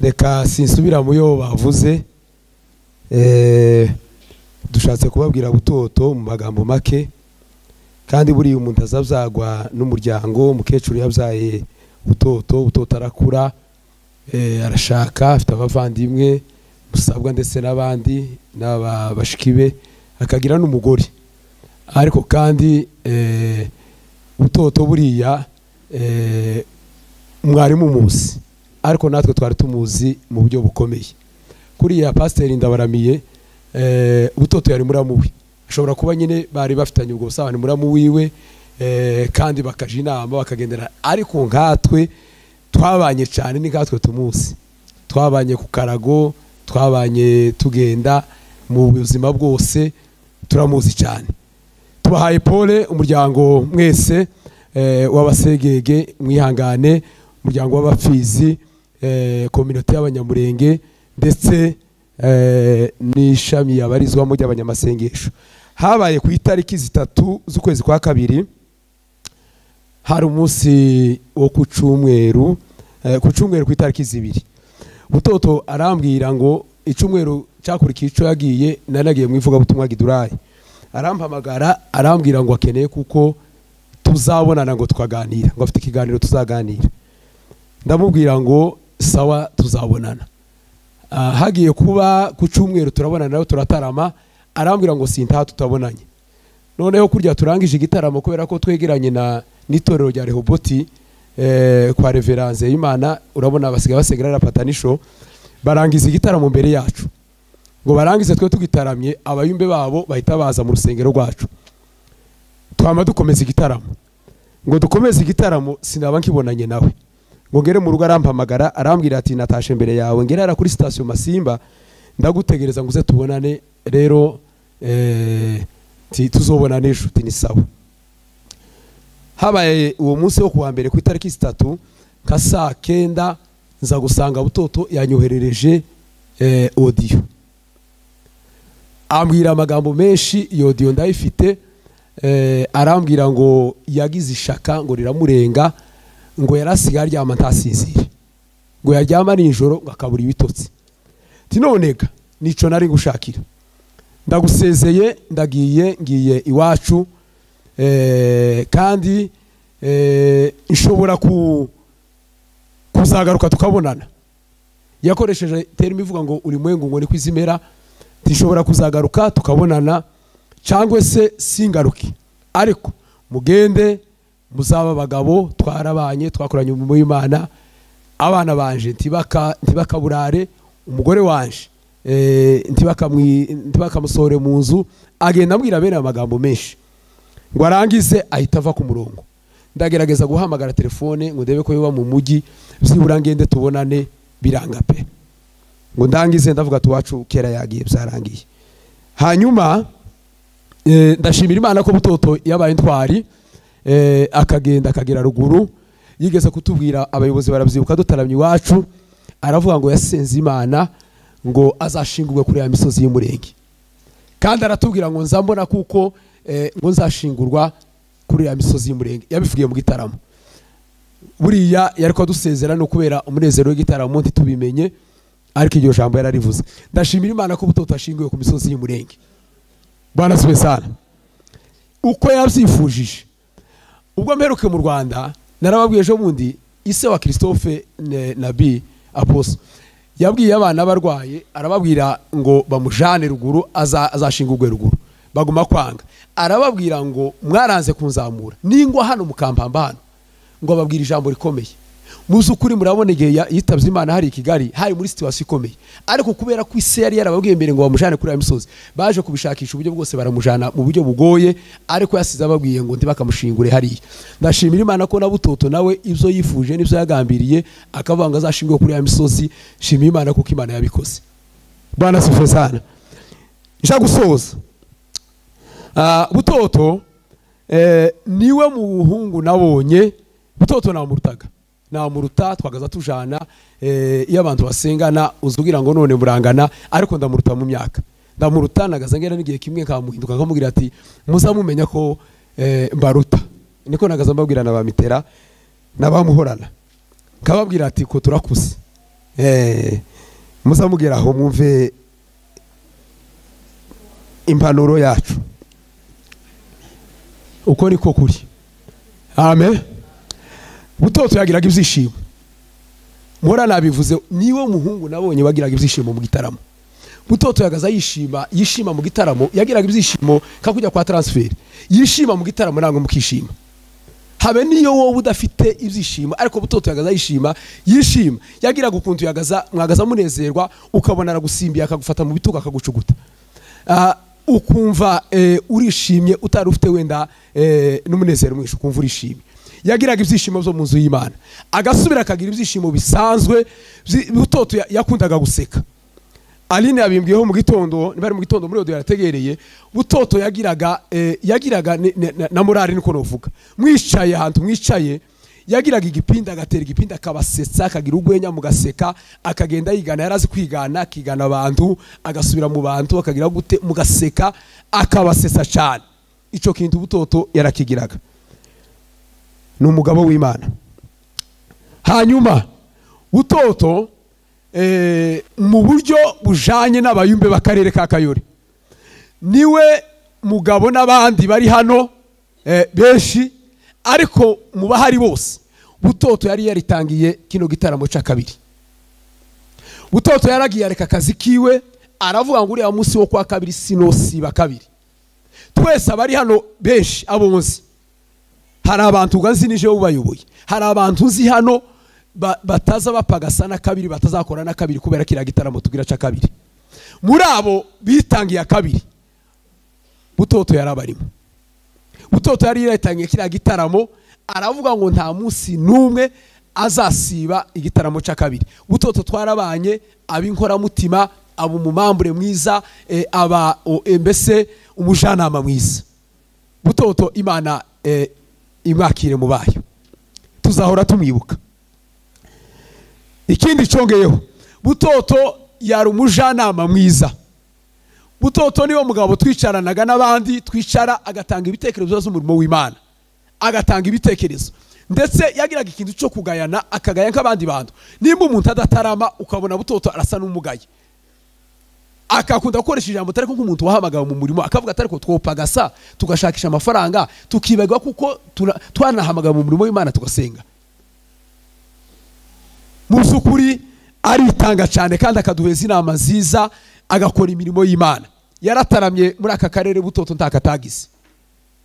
Reka sinsubira mu yo bavuze. Dushatse kubabwira Butoto mu magambo make, kandi buriya umuntu azabyagwa n'umuryango. Umukecuru yabyaye Butoto, Butoto arakura, arashaka, afite abavandimwe Musabwa ndetse n'abandi n'aba bashiki be, akagira n'umugore. Ariko kandi Butoto buriya mwarimu muzi, ariko natwe twari tumuzi mu buryo bukomeye. Kuriya Pasiteri Ndabaramiye, Butoto yari muramu we, ashobora kuba nyine bari bafitanye ubwo busabane muramu wiwe, kandi bakaja inama bakagendera. Ariko nkatwe twabanye cyane, ni nkatwe tumuzi, twabanye ku karago, twabanye tugenda mu buzima bwose, turamuzi cyane. Tubahaye pole umuryango mwese w'abasegege, mwihangane, umuryango w'abafizi, communauté y'abanyamurenge ndetse n'ishami yabarizwamo ry'abanyamasengesho. Habaye ku itariki 3 z'ukwezi kwa 2, hari umunsi wo ku cyumweru, ku cyumweru ku itariki 2. Butoto arambwira ngo icyumweru cyakurikiye ico yagiye, nanagiye mu ivugabutumwa Gidurayi, arampamagara arambwira ngo akeneye kuko tuzabonana ngo tukaganira, ngo afite ikiganiro tuzaganira. Ndamubwira ngo sawa tuzabonana. Hagiye kuba ku cyumweru turabonana nawe turatarama, arambwira ngo sintaha tutabonanye. Noneho kurya turangije igitaramo, kubera ko twegeranye na n'itorero rya Rehoboti, kwa Reverence Imana, urabona basigaye basengera patanisho, barangiza igitaramo mbere yacu. Ngo barangize twe tugitaramye, abayumbe babo bahita baza mu rusengero rwacu. Twama dukomeza igitaramo. Ngo dukomeze igitaramo sinaba nkibonanye nawe. Ngo ngere mu rugo arampamagara arambwira ati natashe mbere yawe, ngere ara kuri station Masimba ndagutegereza ngo uze tubonane, rero tuzobonana ejo. Ni sawa. Habaye uwo munsi wo kuwa mbere ku itariki 3 nka saa 9 nza gusanga Butoto yanyoherereje audio, ambwira amagambo menshi. Iyo audio ndayifite. Arambwira ngo yagize ishaka ngo riramurenga, ngo yarasigaye aryama ntasinzire, ngo yaryama nijoro ngo akabura ibitotsi. Ati nonega nico nari ngushakira, ndagusezeye, ndagiye, ngiye iwacu, kandi nshobora kuzagaruka tukabonana. Yakoresheje terme ivuga ngo ulimwengu ngo ni kwizimera, tishobora kuzagaruka tukabonana cyangwa se singaruki, ariko mugende muzaba abagabo, twarabanye, twakoranye umurimo w'Imana, abana banje ntibakaburare, umugore wanje ntibakamusore mu nzu. Agenda ambwira bene amagambo menshi, ngo arangize ahita ava ku murongo. Ndagerageza guhamagara telefone ngo ndebe ko yoba mu mujyi, byibura ngende tubonane, biranga pe. Ngo ndangize ndavuga tuwacu kera yagiye, byarangiye. Hanyuma ndashimira Imana ko Butoto yabaye intwari, akagenda akagera ruguru. Yigeze kutubwira, abayobozi barabyibuka dutaramye iwacu, aravuga ngo yasenze Imana ngo azashingurwe kuri ya misozi y'umurenge, kandi aratubwira ngo nzambona kuko ngo nzashingurwa kuri ya misozi y'umurenge. Yabivugiye mu gitaramo. Buriya yari ko dusezera no kubera umunezero w'igitaramo ntitubimenye, ariko iryo jambo yararivuze. Ndashimira Imana ko Butoto ashinguye ku misozi y'umurenge. Bwana asifiwe sana. Uko yabyifujije. Ubwo mperuke mu Rwanda narababwiye ejo bundi, ise wa Christophe Nabi Apostle yabwiye abana barwaye, arababwira ngo bamujane ruguru, azashingurwe ruguru. Baguma kwanga. Arababwira ngo mwaranze kunzamura, ningwa hano mukampamba hano. Ngo ababwira ijambo rikomeye. Muzukuri murabona igihe yitavye Imana hari i Kigali, hari muri situation ikomeye, ariko kubera ko ise yari yarababwiye mbere ngo bamujane kuri ya misozi, baje kubishakisha uburyo bwose baramujana mu buryo bugoye, ariko yasize ababwiye ngo ntibakamushingure hariya. Ndashimira Imana ko na Butoto nawe ibyo yifuje n'ibyo yagambiriye akavuga ngo azashingwe kuri ya misozi. Shimira Imana kuko Imana yabikoze. Bwana asifiwe sana. Nshaka gusoza. Butoto niwe muhungu nabonye. Butoto namurutaga, namuruta, twagaza tujana, iyo abantu basengana uzugira ngo none murangana, ariko ndamuruta mu myaka, ndamuruta. Nagaza ngera n'igihe kimwe nkamuhinduka nkamubwira ati muzamumenya ko mbaruta. Niko nagaza mbabwira na bamitera n'abamuhorana. Kababwira ati ko turakuze. Muzamugera aho mwumve impanuro yacu. Uko niko kuri. Amen. Butoto yagiraga ibyishimo. Mpora nabivuze, niwe muhungu nabonye bagiraga ibyishimo mu gitaramo. Butoto yagaza yishima mu gitaramo, yagiraga ibyishimo kakujya kwa transfer. Yishima mu gitaramo nangwe mukishima. Habe niyo wowe udafite ibyishimo, ariko Butoto yagaza yishima. Yagiraga ukuntu yagaza mwagaza munezerwa, ukabona aragusimbiye akagufata mu bitugu akagucuguta. Ukumva urishimye utari ufite wenda n'umunezero mwinshi, ukumva urishimye. Yagiraga ibyishimo byo mu nzu y'Imana, agasubira akagira ibyishimo bisanzwe. Butoto yakundaga guseka. Aline yabimbwiyeho mu gitondo, niba ari mu gitondo muri odo yarategereye. Butoto yagiraga na morale, niko novuga. Mwicaye ahantu mwicaye, yagiraga igipinda, agatera igipinda akabasetsa, akagira urwenya mugaseka, akagenda yigana, yarazi kwigana, akigana abantu, agasubira mu bantu, akagira gute mugaseka, akabasetsa cyane. Ico kintu Butoto yarakigiraga. Ni umugabo w'Imana. Hanyuma Butoto mu buryo bujanye n'abayumbe b'akarere ka Kayore, niwe mugabo n'abandi bari hano benshi, ariko mu bahari bose Butoto yari yaritangiye kino gitaramo ca kabiri. Butoto yaragiye areka akazi kiwe, aravuga ngo uriya munsi wo kwa kabiri sinosiba kabiri. Twese abari hano benshi abonzi, hari abantu ugazi nije ubayoboye, hari abantu uzi hano bataza bapagasa na kabiri, batazakora na kabiri kubera kiriya gitaramo tugira ca kabiri. Muri abo bitangiye kabiri, Butoto yarabarimo. Butoto yari yaritangiye kiriya gitaramo, aravuga ngo nta munsi numwe azasiba igitaramo ca kabiri. Butoto twarabanye, abinkoramutima, aba umumambure mwiza, aba mbese umujanama mwiza. Butoto Imana imwakire mu bayo, tuzahora tumwibuka. Ikindi congeyeho, Butoto yari umujanama mwiza. Butoto niwo mugabo twicaranaga n'abandi, twicara agatanga ibitekerezo by'umurimo w'Imana, agatanga ibitekerezo. Ndetse yagiraga ikintu cyo kugayana, akagaya nk'abandi bantu. Nimba umuntu adatarama ukabona Butoto arasa n'umugaye, akakunda gukoresha ijambo atari nk'umuntu wahamagawe mu murimo, akavuga atari ko twopagasa tugashakisha amafaranga tukibagwa kuko twanahamagawe mu murimo w'Imana tugasenga. Mu by'ukuri aritanga cyane kandi akaduheza inama nziza, agakora imirimo y'Imana. Yarataramye muri aka karere Butoto ntakatagize,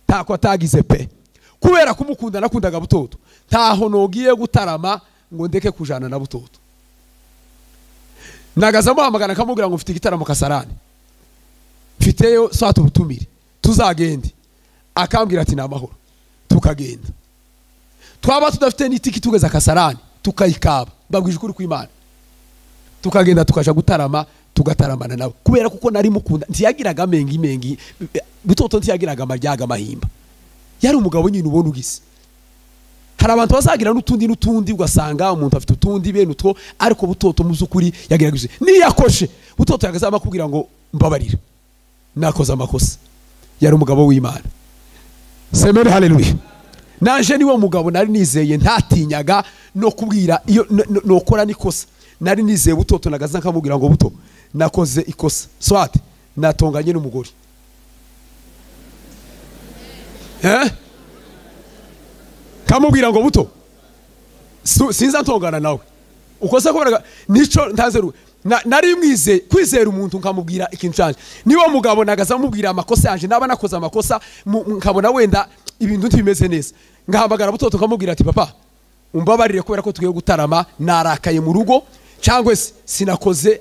ntako atagize pe. Kubera kumukunda nakundaga Butoto, ntaho nogiye gutarama ngo ndeke kujana na Butoto. Nagaza muhamagana akamubwira ngo mfite igitaramo Kasarani, mfiteyo saa ubutumire, tuzagende. Akambwira ati ni amahoro, tukagenda. Twaba tudafite n'itiki tugeza Kasarani tukayikaba, mbabwije ukuri kw'Imana, tukagenda tukaja gutarama, tugataramana nawe. Kubera kuko nari mukunda, ntiyagiraga mengi Butoto ntiyagiraga amaryaga amahimba, yari umugabo nyine ubona ugise. Hari abantu bazagira n'utundi ugasanga umuntu afite utundi bene utwo, ariko Butoto mu by'ukuri yagiraga ibyo. Niyakoshe Butoto yagazama kugira ngo mbabarira, nakoze amakosa. Yari umugabo w'Imana. Semere haleluya. Naje niwe mugabo nari nizeye, ntatinyaga no kubwira iyo nokora nikosa. Nari nizeye Butoto, nagaza nkamubwira ngo Buto nakoze ikosa, swat natonganye n'umugore. Kamubwira ngo Buto sinza ntongana nawe, ukosa kubera nico ntazeru. Nari mwize kwizera umuntu nkamubwira ikintu canje. Niwo mugabo nagaza mubwira amakosa yanje, naba nakoze amakosa nkabona wenda ibintu ntibimeze neza, ngahamagara Butoto nkamubwira ati papa umbabarire kubera ko tugiye gutarama, narakaye mu rugo, cyangwa se sinakoze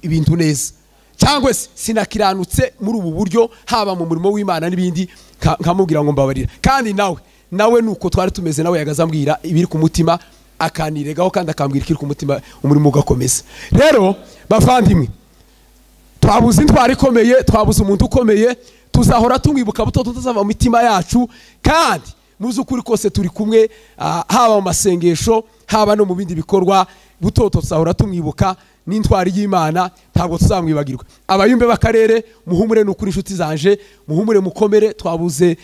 ibintu neza, cyangwa se sinakiranutse muri ubu buryo, haba mu murimo w'Imana n'ibindi, nkamubwira ngo mbabarira. Kandi nawe nuko twari tumeze, nawe yagaza ambwira ibiri ku mutima, akaniregaho kandi akambwira ikiri ku mutima, umurimo ugakomeza. Rero bavandimwe, twabuze intwari ikomeye, twabuze umuntu ukomeye, tuzahora tumwibuka Butoto, tutazava mu mitima yacu. Kandi muzi ukuri kose turi kumwe, haba mu masengesho, haba no mu bindi bikorwa. Butoto tuzahora tumwibuka, n'intwari y'Imana ntabwo tuzamwibagirwa. Abayumbe b'akarere muhumure, n'ukuri inshuti zanje muhumure, mukomere, twabuze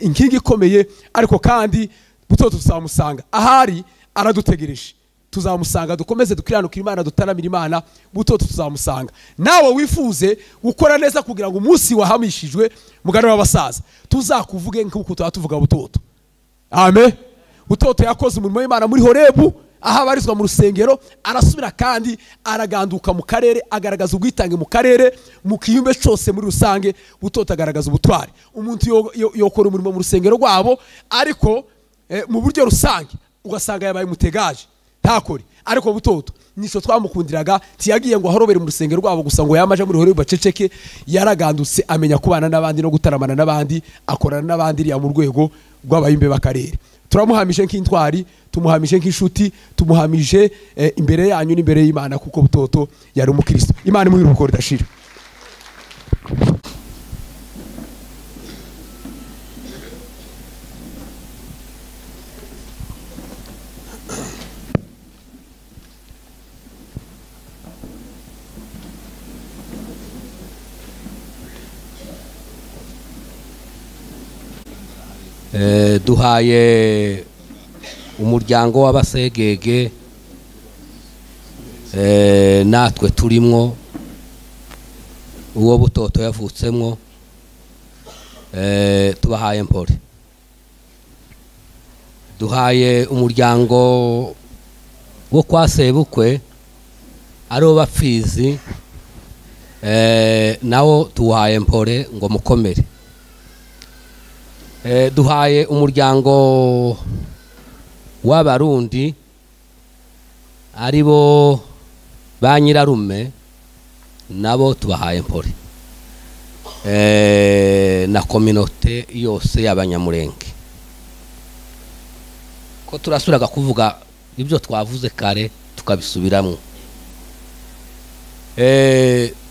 inkingi ikomeye, ariko kandi Butoto tuzamusanga ahari, aradutegereje. Tuzamusanga, dukomeze dukiranukira Imana, dutaramira Imana. Butoto tuzamusanga. Nawe wifuze gukora neza kugira ngo umunsi wahamishijwe mugano w'abasaza tuzakuvuge nk'uko tuba tuvuga Butoto. Amen. Butoto yakoze umurimo w'Imana muri Horebu, aho abarizwa mu rusengero, arasubira kandi araganduka mu karere, agaragaza ubwitange mu karere, mu kiyumbe cyose muri rusange. Butoto agaragaza ubutwari. Umuntu yokora umurimo mu rusengero rwabo, ariko mu buryo rusange ugasanga yabaye umutegaje ntakore. Ariko Butoto nico twamukundiraga, tiyagiye ngo ahorobere mu rusengero rwabo gusa ngo yamaje muri Horebu baceceke, yaragandutse amenya kubana n'abandi no gutaramana n'abandi, akorana n'abandi iriya mu rwego rw'abayimbe b'akarere. Turamuhamije nk'intwari, tumuhamije nk'inshuti, tumuhamije imbere yanyu n'imbere y'Imana, kuko Butoto yari umukristo. Imana imuhe iruhuko ridashira. Duhaye umuryango w'abasegege, natwe turimwo, uwo Butoto yavutsemwo, tubahaye mpore. Duhaye umuryango wo kwa Sebukwe aribo bapfizi, nawo tuhaye mpore ngo mukomere. Duhaye umuryango w'abarundi aribo ba nyirarume, nabo tubahaye mpore, na kominote yose y'abanyamurenge. Ko turasubiraga kuvuga ibyo twavuze kare tukabisubiramo.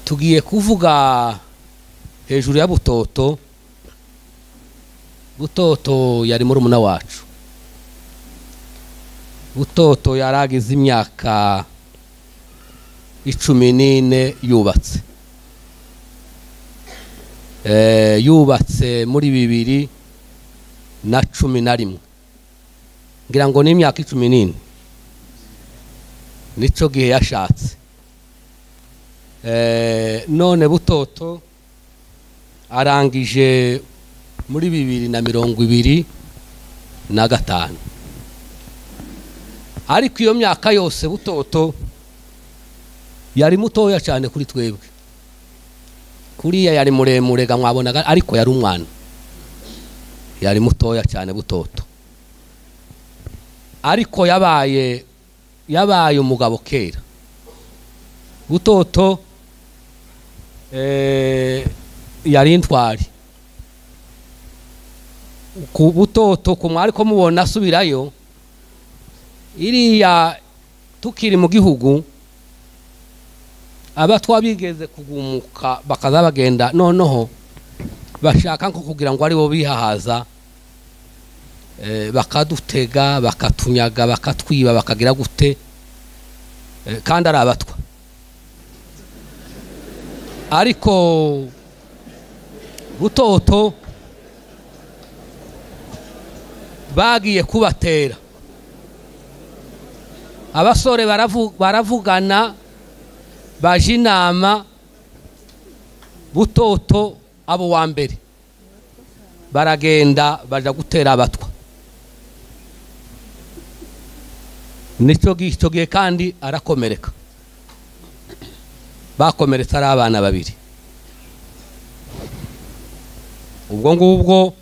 Tugiye kuvuga hejuru ya Butoto. Butoto yari murumuna wacu. Butoto yaragize imyaka 14 yubatse. Yubatse muri 2011. Ngira ngo ni imyaka 14. Nico gihe yashatse. None Butoto arangije muri 2025. Ariko iyo myaka yose Butoto yari mutoya cyane kuri twebwe. Kuriya yari muremure ga mwabonaga, ariko yari umwana. Yari mutoya cyane Butoto. Ariko yabaye umugabo kera. Butoto yari intwari. Ku Butoto kumwe ariko mubona asubirayo iriya tukiri mu gihugu, abatwa bigeze kugumuka bakaza bagenda, noneho bashaka nko kugira ngo aribo bihahaza, bakadutega, bakatunyaga, bakatwiba, bakagira gute, kandi ari abatwa. Ariko Butoto bagiye kubatera, abasore baravugana, baje inama. Butoto abo wa mbere baragenda baja gutera abatwa. Nico gihe kandi arakomereka. Bakomeretse ari abana babiri. Ubwo ngubwo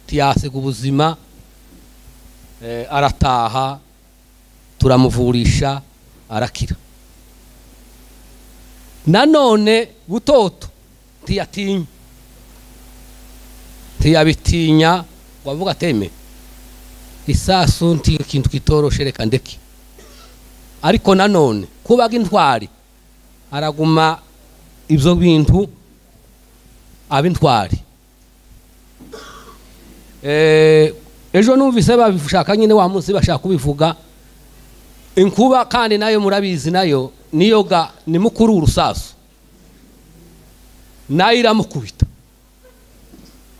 tiyasiga ubuzima, arataha, turamuvurisha, arakira. Nanone Butoto ntiyatinya, ntiyabitinya ngo avuga ateme isasu nti ikintu kitoroshe reka ndeke. Ariko nanone kubaga intwari araguma ibyo bintu abintwari. Ejo numvise babishaka nyine wa munsi bashaka kubivuga inkuba, kandi nayo murabizi nayo niyo ga ni mukuru urusasu nayo iramukubita.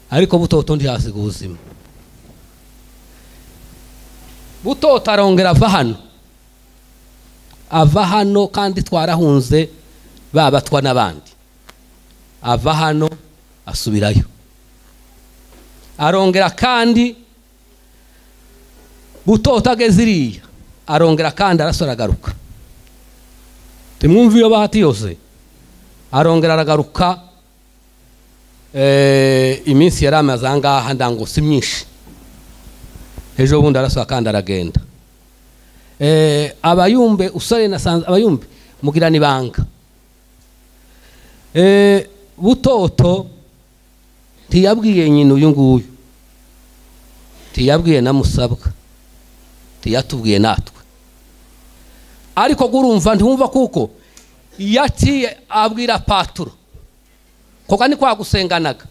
Ariko Butoto ntiyasiga ubuzima. Butoto arongera ava hano Ava hano kandi twarahunze babatwa n'abandi, ava hano asubirayo. Arongera kandi Butoto ageze iriya arongera kandi arasora agaruka. Timwumva iyo bahati yose, arongera aragaruka. Iminsi yari amaze aha ngaha ndango si myinshi, ejo bundi arasora kandi aragenda. Abayumbe usore nasanze abayumbe mugirana ibanga. Butoto ntiyabwiye nyina uyu nguyu, ntiyabwiye na Musabwa, ntiyatubwiye natwe, ariko gurumva ntiwumva kuko yaciye abwira Paturo, koga ni kwa gusenganaga,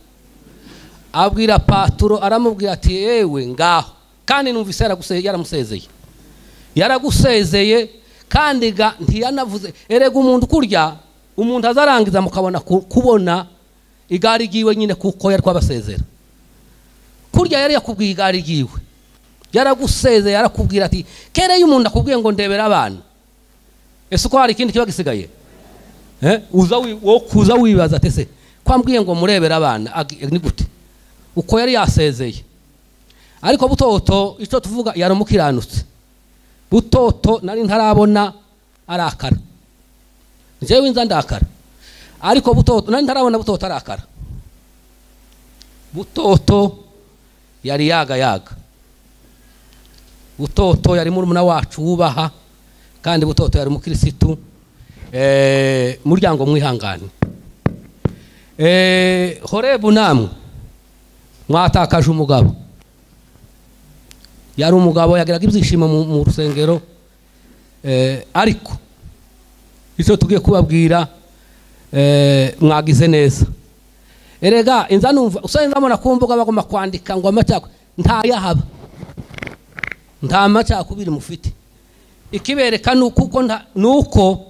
abwira Paturo aramubwira ati yewe ngaho, kandi numvise yaramusezeye, yaragusezeye kandi ga ntiyanavuze. Erega umuntu kurya umuntu azarangiza mukabona kubona igari giwe nyine, kuko yari kwabasezera. Kurya yari yakubwiye igari giwe, yaragusezeye, yarakubwira ati kere y'umuntu akubwiye ngo ndebera abana, ese uko hari ikindi kiba gisigaye? Uza wo kuza wibaza ati se kwambwiye ngo murebera abana ni gute? Uko yari yasezeye. Ariko Butoto icyo tuvuga yaramukiranutse. Butoto nari ntarabona arakara, njyewe inza ndakara, ariko Butoto nari ntarabona Butoto arakara. Butoto yari yaga yaga. Butoto yari murumuna wacu wubaha, kandi Butoto yari umukirisitu. Muryango mwihangane. Horebu namwe mwatakaje umugabo, yari umugabo yagiraga ibyishimo mu rusengero. Ariko icyo tugiye kubabwira, mwagize neza. Erega inza numva usanga mbona kumbuga bagomba kwandika ngo amacako ntayahaba, nta macakubiri mufite. Ikibereka nuko nuko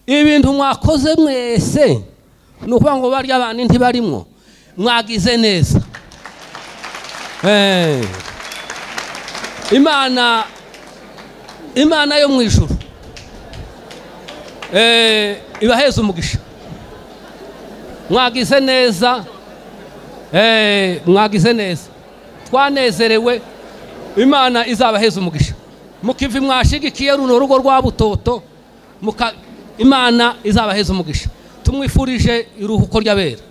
ibintu mwakoze mwese nukuvuga ngo barya abantu ntibarimwo, mwagize neza. Imana yo mu ijuru ibaheze umugisha. Mwagize neza, mwagize neza, twanezerewe. Imana izabaheze umugisha. Mukivi mwashigikiye runo rugo rwa Butoto, Imana izabaheze umugisha. Tumwifurije iruhuko ry'abera.